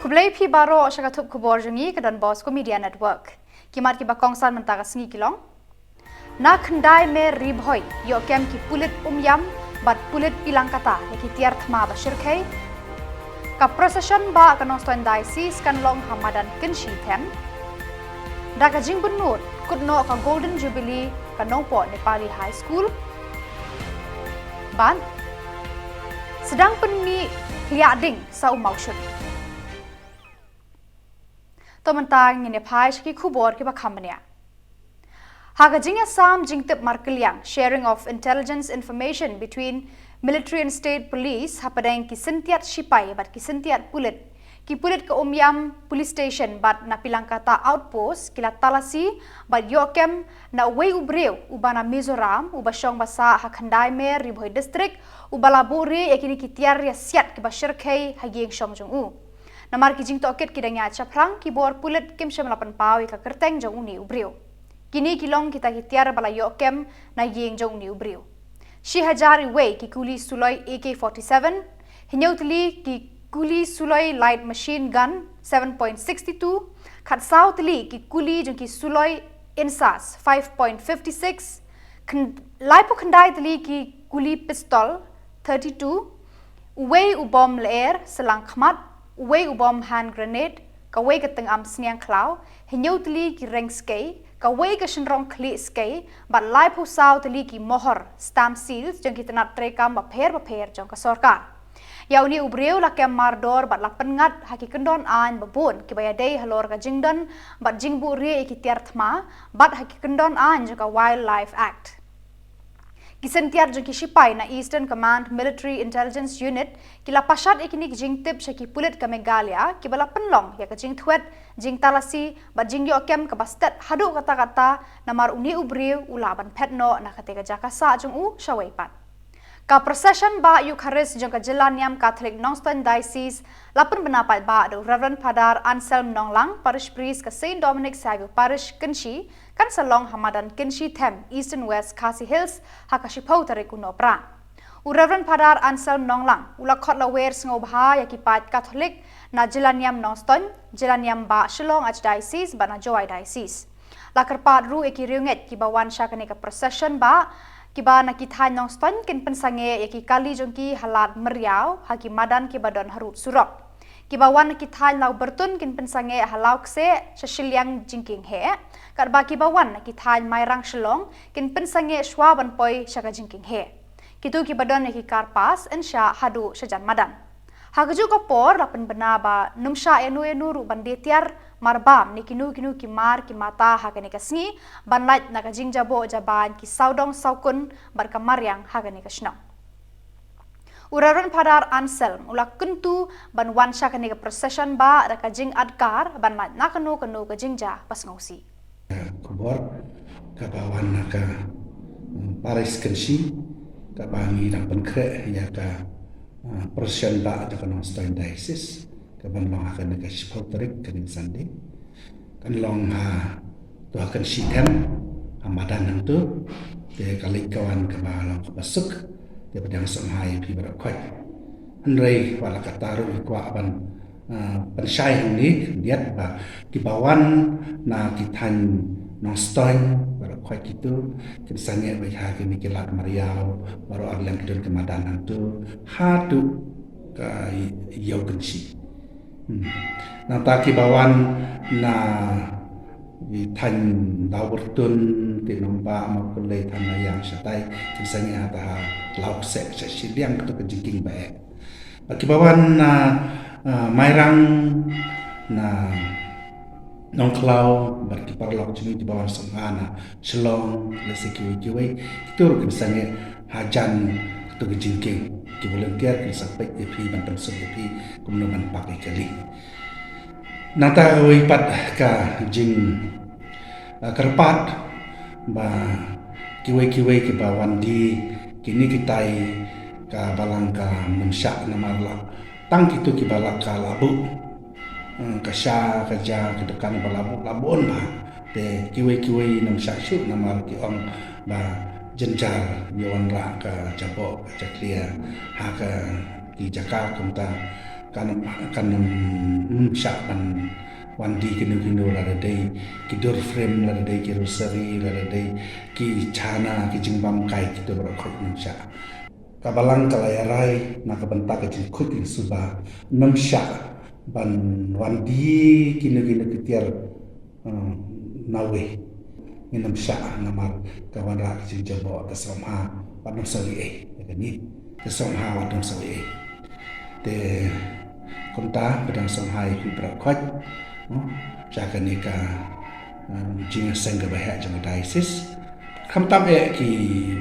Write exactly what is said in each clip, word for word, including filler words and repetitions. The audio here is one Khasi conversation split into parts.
Khublei phi baroh sha ka thup khubor jong ngi ka Don Bosco Media Network. Ki mat kiba kongsan mynta ka sngi ki long: Na Khyndai Mer Ri Bhoi ïoh kem ki pulit Umiam bad pulit Pilangkata ïa ki tiar thma ba shyrkhei. Ka procession ba ka Nongstoiñ Diocese kan long ha madan Kynshi Them. Da ka jingbynnud kut noh ka Golden Jubilee ka Nongpoh Nepali High School. Bad sdang pynmih khlieh ding sa u mawshun. To mynta ngin ïa phai sha ki khubor kiba kham bniah. Ha ka jingïasam jingtip markylliang, sharing of intelligence information between military and state police hapdeng ki syntiat shipai bad ki syntiat pulit, ki pulit ka Umiam Police Station bad na Pilangkata Outpost ki la talasi bad ïoh kem na uwei u briew uba na Mizoram uba shong ba sah ha Khyndai Mer Ri Bhoi District uba la buhrieh ïa kine ki tiar ïasiat kiba shyrkhei ha ïing shong jong u. Namar ki jingtohkit ki dang ïaid shaphrang, ki bor pulit kim shym la pynpaw ïa ka kyrteng jong une u briew. Kine ki long kita ki tiar ba la ïoh kem na ïing jong une u briew. Shi hajar iwei ki kuli suloi A K forty-seven, hynñiew tylli ki kuli suloi light machine gun seven point sixty-two, khatsaw tylli ki kuli jong ki suloi INSAS five point fifty-six, khyn-, laiphew khyndai tylli ki kuli pistol thirty-two, uwei u bom lyer slang khmat, uwei u bom hand grenade, kawei ka tyngam sniang khlaw, hynñiew tylli ki reng skei, kawei ka shynrong khlieh skei, bad laiphew saw tylli ki mohor, stamp seals, jong ki tnat treikam bapher bapher jong ka sorkar. Ïa une u briew la kem mardor bad la pynngat ha ki kyndon aiñ babun kiba ïadei halor ka jingdon bad jingbuhrieh ïa ki tiar thma bad ha ki kyndon aiñ jong ka Wildlife Act. Ki syntiat jong ki shipai na Eastern Command Military Intelligence Unit ki la pashat ïa kine ki jingtip sha ki pulit ka Meghalaya kiba la pynlong ïa ka jingthwet, jingtalasi bad jingïoh kem kaba stet haduh katta katta, namar une u briew u lah ban phet noh na kata ka jaka sah jong u shawei pat. Ka procession bah Eucharist jong ka Jylla Niam Katholik Nongstoiñ Diocese la pynbna paidbah da u Reverend Father Anselm Nonglang, Parish Priest ka Saint Dominic Saviour Parish, Kynshi, kan sa long ha madan Kynshi Them, Eastern West Khasi Hills, ha ka shiphew tarik u Nohprah. U Reverend Father Anselm Nonglang u la khot lawer sngewbha ïa ki paid Katholik na Jylla Niam Nongstoiñ, Jylla Niam bah Shillong Archdiocese bad na Jowai Diocese. La kyrpad ruh ïa ki riewngeit kiba wan sha kane ka procession bah, kiba na ki thaiñ Nongstoiñ kin pynsangeh ïa ki kali jong ki ha Lad Meriaw, ha ki madan kiba don harud surok. Kiba wan na ki thaiñ Lawbyrtun kin pynsangeh ha Lawkseh sha shiliang jingkieng heh, katba kiba wan na ki thaiñ Mairang Shillong kin pynsangeh shwa ban poi sha ka jingkieng heh. Kito kiba don ïa ki car pass yn shah haduh shajan madan. Ha kajuh ka por la pynbna ba nym shah ïano ïano ruh ban die tiar marbam ne kino kino ki mar ki mata ha kane ka sngi, ban lait na ka jingjaboh jabain ki sawdong sawkun bad ka mariang ha kane ka shnong. U Reverend Father Anselm u la kyntu ban wan sha kane ka procession bah da ka jingadkar ban lait na kano kano ka jingjia ba sngewsih. Khubor kaba wan na ka, mm, Parish Kynshi, kaba ngi dang pynkhreh ïa ka, ah, procession bah jong ka Nongstoiñ Diocese, kaban long ha kane ka shiphew tarik, kane ka Sunday. Kan long ha, to ha Kynshi Them, ha madan hangto. Te ka leit ka wan kaba long kaba suk, te ba dang sngewbha ïa phi baroh khoit. Hynrei wat la katta ruh ngi kwah ban, ah, pynshai hangne khyndiat ba kiba wan na ki thaiñ Nongstoiñ baroh khoit kito kin sangeh beit ha kine ki Lad Meriaw baroh arliang ki don ki madan hangto haduh ka Ïew Kynshi. Hmm. Nangta kiba wan na ki thaiñ Lawbyrtun, Tienongbah, Mawkyllei, Thanaiang shatai kin sangeh hata ha Lawkseh sha shiliang kato ka jingkieng ba eh. Bad kiba wan na, ah, Mairang, na Nongkhlaw bad ki paralok jong ngi kiba wan sngewbha na Shillong lehse kiwei kiwei, kito ruh kin sangeh hajan kato ka jingkieng. Ki volunteer kin sa peit ïa phi ban pynsuk ïa phi kumno ban pak ïa ki kali. Nangta kawei pat ka jing, ah, kyrpad ba kiwei kiwei kiba wan die kine kitai ka balang ka nym shah namar la tang kito kiba la ka la buh. Hmm, ka sha ka ja ki dukan ba la buh la bun bah. Te kiwei kiwei nym shah shuh namar ki ong ba jynjar ïa wanrah ka jaboh ka jakhlia ha ka ki jaka kumta. Kan, kan ym shah ban wan die kino kino, lada dei ki dur frame, lada dei ki rosary, lada dei ki chana, ki jingbam kai, kito baroh khoit ym shah. Ka Balang ka la ïarai na ka bynta ka jingkhuid jingsuba, ym shah ban wan die kino kino ki tiar, eh, nawei. Ngin ym shah namar ka wanrah ka jingjaboh, ka sngewbha bad ym sngewsih ei. Ïa kane ka sngewbha bad ym sngewsih ei. Te kumta, ba dang sngewbha ïa phi baroh khoit, no, sha kane ka, eh, jingïaseng kaba heh jong ka diocese. Khamtam eh ki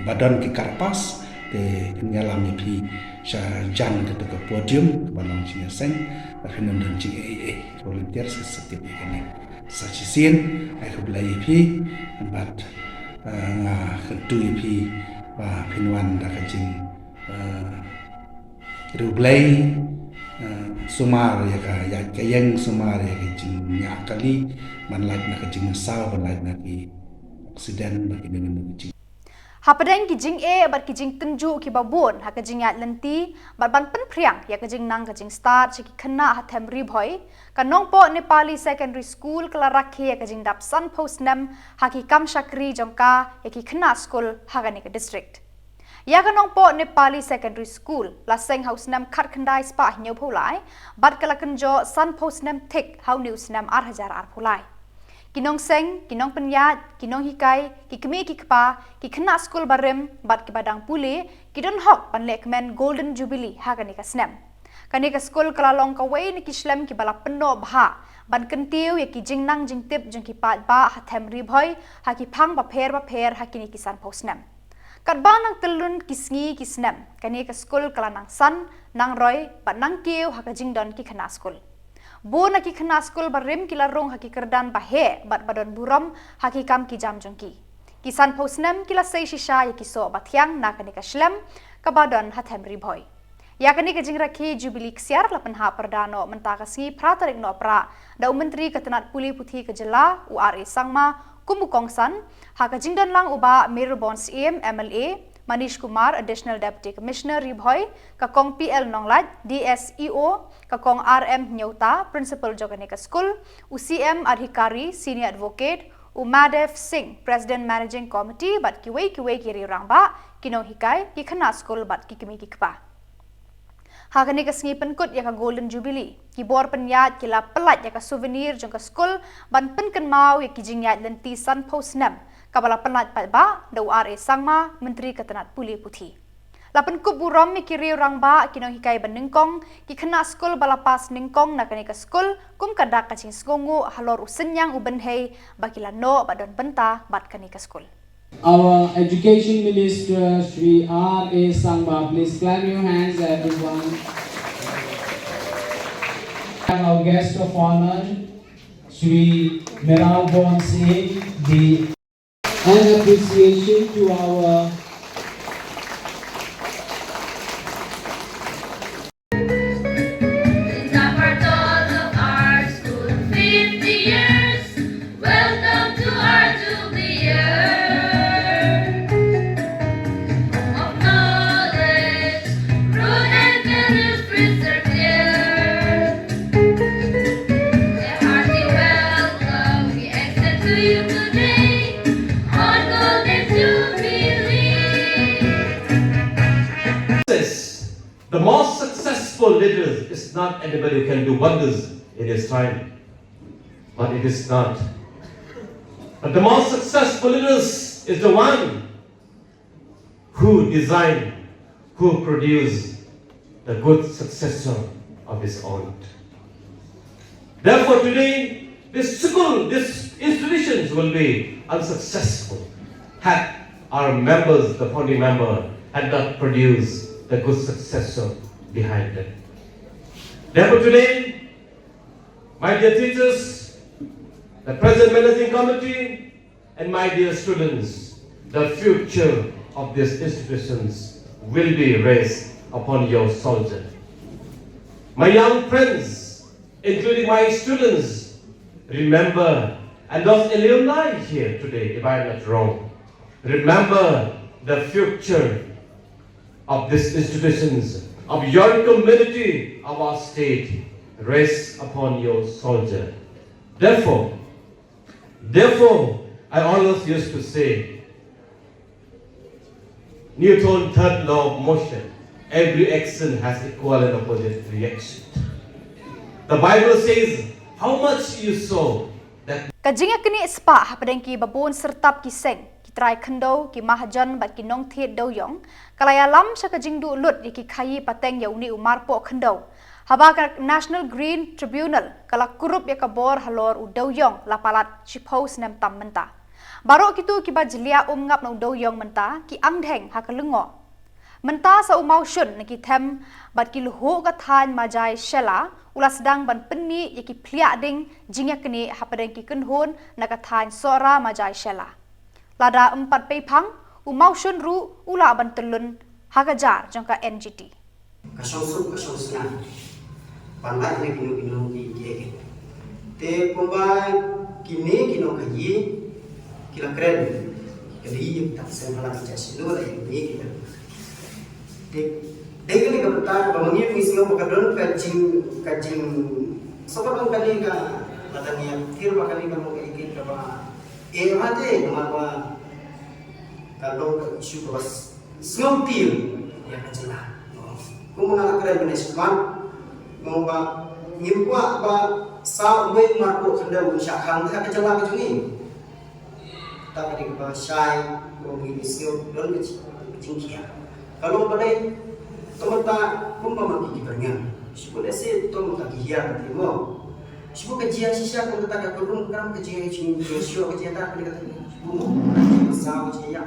ba don ki karpas, te ngin ïalam ïa phi sha jan kata ka podium kaba long jingïaseng, ba phin ym don jingeh ei ei. Volunteers ki sa tip ïa kane. Sa shisien, ai khublei ïa phi, bad, eh, nga kyntu ïa phi ba phin wan da ka jing, eh, riewblei, eh, sumar ïa ka, ïa ka ïeng, sumar ïa ka jingïakali, ban lait na ka jingmynsaw, ban lait na ki accident, na ki, na ki, na ki jing. Hapdeng ki jingeh bad ki jingtynjuh kiba bun ha ka jingïaid lynti, bad ban pynphriang ïa ka jingnang ka jingstad sha ki khynnah ha Them Ri Bhoi, ka Nongpoh Nepali Secondary School ka la rakhe ïa ka jingdap sanphew snem ha ki kam shakri jong ka ïa ki khynnah skul ha kane ka district. Ïa ka Nongpoh Nepali Secondary School la seng ha u snem khatkhyndai spah hynñiewphew lai, bad ka la kynjoh sanphew snem thik ha une u snem ar hajar arphew lai. Ki nongseng, ki nongpynïaid, ki nonghikai, ki kmie ki kpa, ki khynnah skul barim, bad kiba dang pule, ki don hok ban lehkmen Golden Jubilee ha kane ka snem. Kane ka skul ka la long kawei na ki shlem kiba la pynnoh bha ban kyntiew ïa ki jingnang jingtip jong ki paidbah ha Them Ri Bhoi ha ki phang bapher bapher ha kine ki sanphew snem. Katba nang tyllun ki sngi ki snem, kane ka skul ka la nang san, nang roi, bad nang kiew ha ka jingdon ki khynnah skul. Bun na ki khynnah skul barim ki la rung ha ki kyrdan ba heh bad ba don burom ha ki kam ki jam jong ki. Ki sanphew snem ki la sei shisha ïa ki soh bathiang na kane ka shlem kaba don ha Them Ri Bhoi. Ïa kane ka jingrakhe Jubilee Ksiar la pynhap pyrda noh mynta ka sngi phra tarik Nohprah da u Myntri ka tnat pule puthi ka jylla, u R A Sangma, kum u kongsan, ha ka jingdon lang u Bah Mayralborn Syiem, M L A, Manish Kumar, Additional Deputy Commissioner Ri Bhoi, ka Kong P L Nonglait, D S E O, ka Kong R M Hynñiewta, Principal jong kane ka skul, u C M Adhikari, Senior Advocate, u Madhav Singh, President Managing Committee, bad kiwei kiwei ki riew rangbah, ki nonghikai, ki khynnah skul bad ki kmie ki kpa. Ha kane ka sngi pynkut ïa ka Golden Jubilee, ki bor pynïaid ki la pyllait ïa ka souvenir jong ka skul ban pynkynmaw ïa ki jingïaid lynti sanphew snem kaba la pyllait paidbah da u R A Sangma, Myntri ka tnat pule puthi. La pynkup burom ïa ki riew rangbah, ki nonghikai ba nyngkong, ki khynnah skul ba la pass nyngkong na kane ka skul kum ka dak ka jingsngewnguh halor u synñiang u bynhei ba ki la noh bad don bynta bad kane ka skul. Our Education Minister, Shri R A Sangma, please clap your hands, everyone. And our guest of honor, Shri Mayralborn Syiem, the, an appreciation to our It's a part of our school fifty years. Welcome to our jubilee year. Of knowledge, prudent values preserved here. A hearty welcome we extend to you today on Golden Jubilee. The most successful leader is not anybody who can do wonders in his time, but it is not. But the most successful leader is the one who designed, who produced the good successor of his own. Therefore, today, this school, these institutions will be unsuccessful had our members, the founding member, had not produced the good successor behind them. Therefore, today, my dear teachers, the present managing committee, and my dear students, the future of these institutions will be raised upon your shoulders. My young friends, including my students, remember, and those alumni here today, if I am not wrong, remember the future of these institutions of your community, of our state, rests upon your soldier. Therefore, therefore, I always used to say, Newton third law of motion, every action has equal and opposite reaction. The Bible says, how much you sow, that Ka jingïaknieh spah hapdeng ki babun syrtap ki seng, ki trai khyndew, ki mahajon bad ki nongthied dewïong, ka la ïalam sha ka jingduh lut ïa ki khaïi pateng ïa une u marpoh khyndew. Haba ka National Green Tribunal ka la kurup ïa ka bor halor u dewïong la palat shiphew snem tam mynta. Baroh kito kiba jliah um ngap na u dewïong mynta ki angdheng ha ka lyngngoh. Mynta sa u mawshun na ki them bad ki lhuh ka thaiñ Majai Shela u la sdang ban pynmih ïa ki phliah ding jingïaknieh hapdeng ki kynhun na ka thaiñ Sohra Majai Shela. Lada ym pat pei phang, u mawshun ruh u lah ban tyllun ha ka jar jong ka N G T. Ka shong suk, ka shong sngap. Ban lait na kino kino ki, ki eket. Te kumba kine ki nongkhaïi ki la kren. Ka dei ïa kita ki seng pala ki jait shnong la ïa kine ki la. Te dei kane ka bynta ba ma ngi ngi sngew ba ka don ka jing, ka jing, sngewbha don kane ka, lada ngi ïa ktir ba kane ka long ka eket kaba eh, ba te namar ba ka long ka issue kaba s-, sngewthuh ïa ka jylla. Kumba nga la kren mynne shakhmat, kumba ngim kwah ba sa uwei u marpoh khyndew un shah khang ha ka jylla ka jong ngi. Kata ka dei kaba shai, kumba ngi sngew don ka jing-, ka jingkhia. Ka long balei, to mynta kumba ma ngi ki byrngem. Shu lehse to mynta ki hiar te mo. Shu ka jia shisha kumta ka kordom kam ka jia jing jia shu ka jia ta ka jia ta. Shu mo ka jia sa ka jia.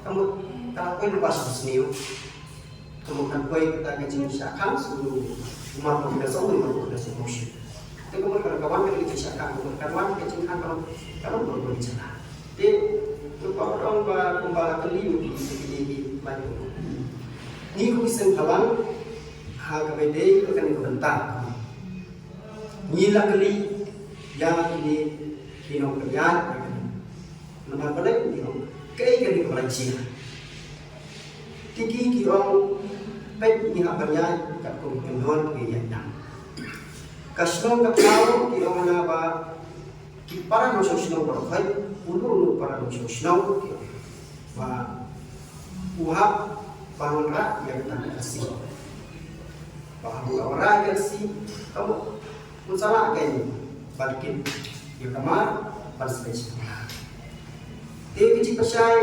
Ka mut ka poi lypa shisniew. Ka mut ka poi ka ta ka jingshah khang shu. Umar ko ka song, umar ko ka song motion. Te ka mut ka wan ka jingshah khang, ka mut ka wan ka jingkhang ka mut ka mut ka jingshah. Te lypa ka ong ba kumba ka li ki ki ki ki mai ko. Ni ko seng kalang ha ka bai dei ka kane ka bynta. Ngi la kylli ïa kine ki nongpynïaid ïa kane. Namar balei ngi ong kaei kane kaba la jia. Te ki ki ong peit ngi hap ban ïaid katkum ki kyndon ki ïaid nang. Ka shnong ka thaw ki ong hana ba ki para nongshong shnong baroh khoit, uno uno para nongshong shnong ki ong. Ba u hap ban wanrah ïa ka R C. Ba haba u la wanrah ïa ka R C, ka mut un sa lah kein ban kit ïa ka mar ban sdang sha ka mar. Te ka jingpynshai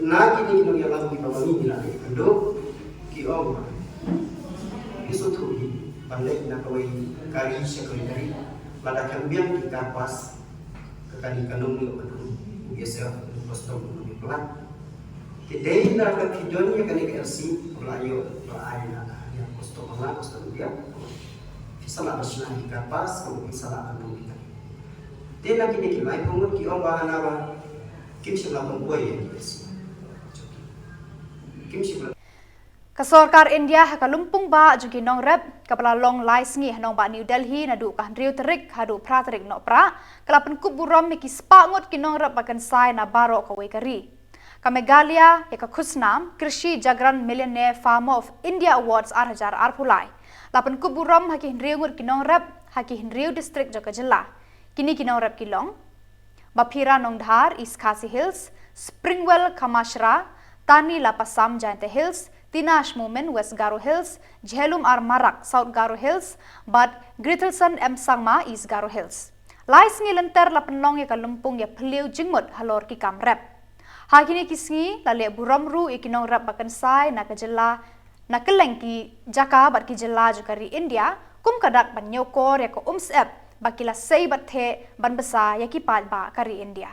na kine ki nongïalam kiba ma ngi ngi la leh kynduh ki ong ba ki sngewthuh hi ban leit na kawei ka ri sha kawei ka ri lada khlem biang ki card pass. Ka kani ka nongmih ka dum, u B S F, u custom, u nongmih pynlait. Te dei na ka phi don ïa kane ka R C, ka la ïoh, ka la ai na ka ïa custom, la custom ïa. Phi sa lah ban shna ïa ka pass, ka phi sa lah ban nongmih ka. Te na kine ki lai pynmut ki ong ba hana ba kim shym la pynpoi ïa ki R C. Kim shym la Ka sorkar India ha ka lympung bah jong ki nongrep, kaba la long lai sngi ha nongbah New Delhi naduh ka hynriew tarik haduh phra tarik Nohprah, ka la pynkup burom ïa ki spah ngut ki nongrep ba kynsai na baroh kawei ka ri. Ka Meghalaya ïa ka khusnam Krishi Jagran Millionaire Farmer of India Awards ar hajar arphew lai la pynkup burom ha ki hynriew ngut ki nongrep ha ki hynriew district jong ka jylla. Kine ki nongrep ki long Baphira Nongdhar, East Khasi Hills, Springwell Khamashra, Tani Lapasam, Jaintia Hills, Tinash Momin, West Garo Hills, Jhelum R Marak, South Garo Hills, bad Grithelson M Sangma, East Garo Hills. Lai sngi lynter la pynlong ïa ka lympung ïa phylliew jingmut halor ki kam rep. Ha kine ki sngi la leh burom ruh ïa ki nongrep ba kynsai na ka jylla na kylleng ki jaka bad ki jylla jong ka ri India, kum ka dak ban ñiewkor ïa ka umsyep ba ki la sei bad theh ban bsa ïa ki paidbah ka ri India.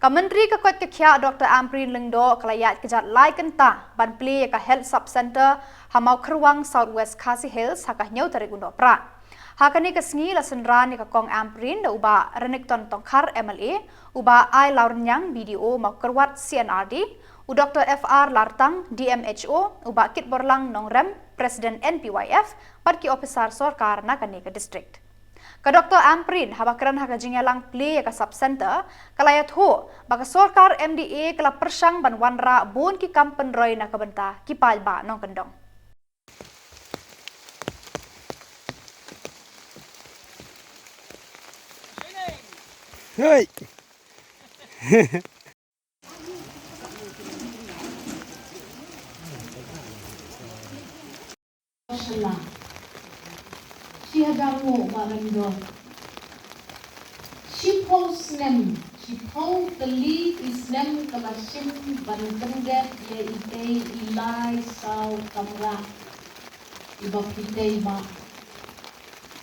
Ka Myntri ka Koit ka Khiah Doctor Ampareen Lyngdoh ka la ïaid kjat lai kynta ban plie ïa ka Health Sub Centre ha Mawkyrwat, South West Khasi Hills ha ka hynñiew tarik u Nohprah. Ha kane ka sngi la synran ïa ka Kong Ampareen da u Bah Renikton Tongkhar M L A, u Bah I. Lawrynñiang B D O Mawkyrwat C N R D, u Doctor F R Lartang D M H O, u Bah Kitborlang Nongrem President N P Y F, bad ki ophisar sorkar na kane ka district. Ka Doctor Ampareen haba kren ha ka jingïalang plie ïa ka Sub Centre ka la ïathuh ba ka sorkar M D A ka la pyrshang ban wanrah bun ki kam pynroi na ka bynta ki paidbah nongkyndong. Hey! Shi hajar nguh ba rem dor. Shiphew snem, shiphew tylli ki snem ka la shim ban pyndep ïa itei i lai saw kamra. Iba phi tei ba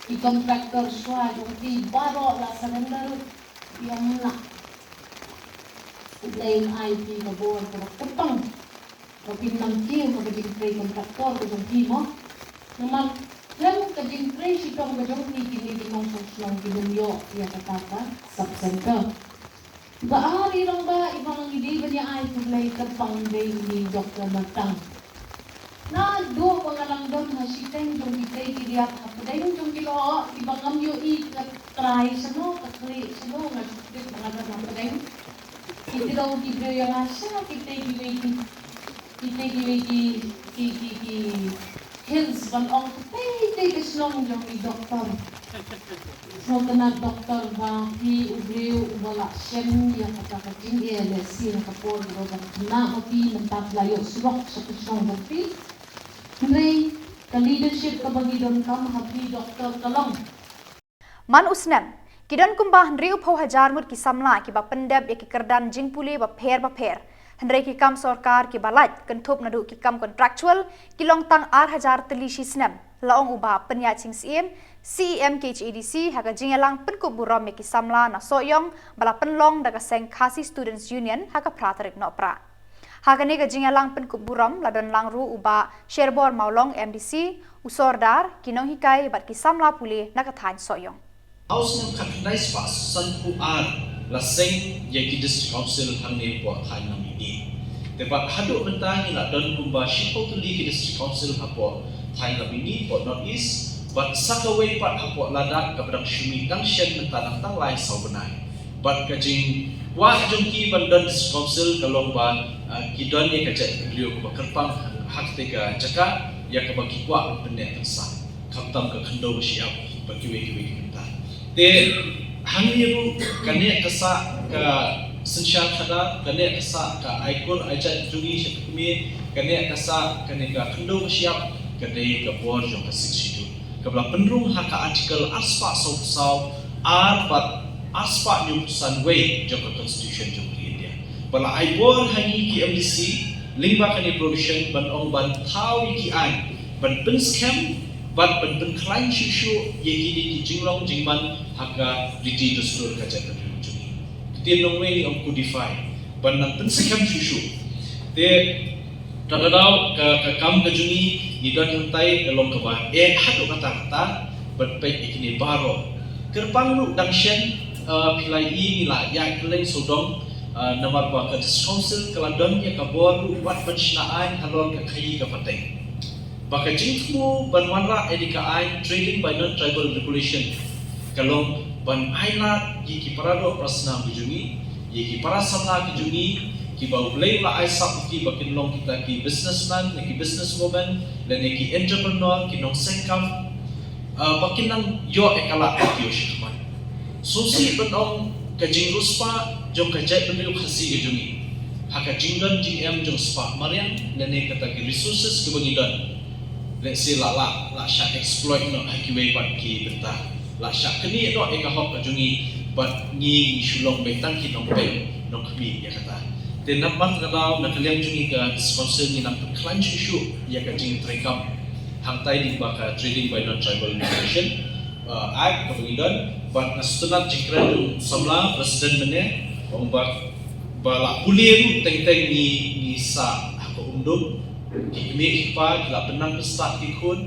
i contractor shuwa jong phi baroh la surrender, phi ym lah. U Blei un ai phi ka bor kaba kyrpang. Ba phin nang kiew ha ka jingtrei contractor ka jong phi mo. Namar khlem ka jingtrei shitom ka jong phi kine ki nongshong shnong kin ym ïoh ïa kata ka sub center. Ba ar i rangbah iba ngi dei ban ïa ai khublei kyrpang dei i Doctor Lartang. Naduh ba nga dang don ha shiteng jong kitei ki riat hapdeng jong ki lyoh kiba ngam ïohi ka trai shano ka khlieh shano, nga shu tip ba nga don hapdeng. Ki kdew ki briew ïa nga sha kitei kiwei ki, kitei kiwei ki, ki, ki, ki hills ban ong tei tei ka shnong jong i Doctor. Sngewtynnat Doctor ba phi u briew uba lah shem ïa kata ka jingeh lehse ha ka por kaba dang khynnah ma phi mynta phi la ïoh surok sha ka shnong jong phi. Hynrei ka leadership kaba ngi donkam ha phi Doctor ka long. Man u snem, ki don kumba hynriewphew hajar ngut ki samla kiba pyndep ïa ki kyrdan jingpule bapher bapher. Hynrei ki kam sorkar kiba lait, kynthup naduh ki kam contractual, ki long tang ar hajar tylli shi snem, la ong u Bah Pynïaid Sing Syiem, C E M K H A D C, ha ka jingïalang pynkup burom ïa ki samla na Sohiong ba la pynlong da ka seng Khasi Students Union ha ka phra tarik Nohprah. Ha kane ka jingïalang pynkup burom la don lang ruh u Bah Sherbor Mawlong M D C, u Sordar, ki nonghikai bad ki samla pule na ka thaiñ Sohiong. Ha u snem khatkhyndai spah sanphew ar la seng ïa ki District Council hangne hapoh thaiñ Nongmihni. Te bad haduh mynta ngi la don kumba shiphew tylli ki District Council hapoh thaiñ Nongmihni, hapoh North East, bad sa kawei pat hapoh Ladakh kaba dang shu mih dang shen mynta dang tang lai saw bnai. Bad ka jingkwah jong ki ban don District Council ka long ba, ah, ki don ïa ka jaitbynriew kaba kyrpang ha katei ka jaka ïa kaba ki kwah ban pynneh tyngshaiñ. Khamtam ka khyndew ka shyiap bad kiwei kiwei ki bynta. Te hangne ruh ka neh ka sah ka synshar khadar, ka neh ka sah ka ai kur ai jait jong ngi sha ka kmie, ka neh ka sah kane ka khyndew ka shyiap ka dei ka bor jong ka Sixth Schedule. Kaba la pynrung ha ka Article arspah sawphew saw, ar bad arspah hynñiewphew san wei jong ka Constitution jong ka India. Ba la ai bor ha ngi ki M D C lyngba kane provision ban ong ban thaw ïa ki aiñ ban pynskhem bad ban pynkhlaiñ shuh shuh ïa kine ki jinglong jingman ha ka riti dustur ka jaitbynriew jong ngi. Ktien nongwei ngi ong codify ban nang pynskhem shuh shuh. Te Kata ka daw ka, ka kam ka jong ngi, ngi don hangtai ka long kaba eh haduh katta katta, bad peit ïa kine baroh. Kyrpang ruh dang shen, eh, phi la ïohi ngi la ïaid kylleng sawdong, eh, namar ba ka District Council ka la don ïa ka bor ruh wat ban shna aiñ halor ka khaïi ka pateng. Ba ka jingthmu ban wanrah ïa ka aiñ Trading by Non-Tribal Regulation ka long ban ailad ïa ki para doh para snam ka jong ngi, ïa ki para samla ka jong ngi, kiba U Blei u la ai sap ïa ki ba kin long kita ki businessman ne ki businesswoman lane ki entrepreneur, ki nongseng kam, ah, ba kin nang ïoh ïa ka lad ka tiew shakhmat. Sngewsih ban ong ka jingriewspah jong ka jaitbynriew Khasi ka jong ngi ha ka jingdon jingem jong spah mariang lane kata ki resources kiba ngi don. Let's say la, la, la shah exploit noh ha kiwei pat ki bynta. La shah knieh noh ïa ka hok ka jong ngi, bad ngi, ngi shu long beit tang ki nongpeit nongkhmih ïa kata. Te namar kata ka daw na ka liang jong ngi ka District Council ngi nang pynkhlaiñ shuh shuh ïa ka jingtreikam hangtai lyngba ka Trading by Non-Tribal Regulation, uh, Act kaba ngi don, bad nga sngewtynnat jingkren jong u samla President mynne, ong ba Ba la pule ruh teng teng ngi ngi sah ha ka umdum. Ki kmie ki kpa ki la pynang pynstad ki khun,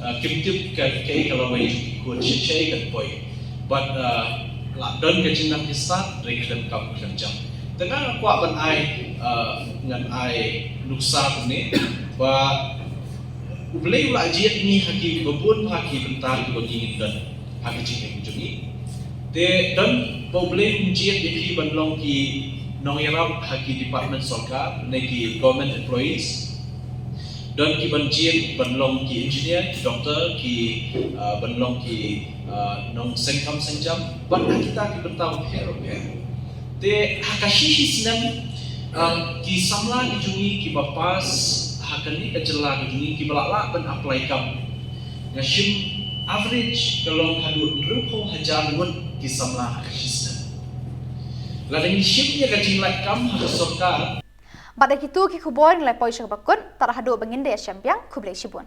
uh, kim tip ka kaei ka lawei jong ki khun, sha shaei kan poi. Bad, uh, la don ka jingnang ki stad, hynrei khlem kam khlem jam. Te nga kwah ban ai, uh, ngan ai nuksa kumne ba U Blei u la jied ngi ha ki ba bun ha ki bynta ki ba ngi ngin don ha ka jingim jong ngi. Te don ba U Blei u jied ïa ki ban long ki nongïarap ha ki department sorkar ne ki government employees. Don ki ban jied ban long ki engineer, ki doctor, ki, uh, ban long ki, uh, nongseng kam seng jam, bad ha kita ki bynta bapher bapher. Te ha ka shi shi snem, um, ki samla ki jong ngi ki ba pass ha kane ka jylla ki jong ngi ki ba lah lah ban apply kam. Nga shim average ka long haduh hynriewphew hajar ngut ki samla ha ka shi snem. Lada ngi shim ïa ka jinglait kam ha ka sorkar. Bad da kitu ki khubor ngi la poi sha kaba kut, tad haduh ba ngin da ïashem biang, khublei shibun.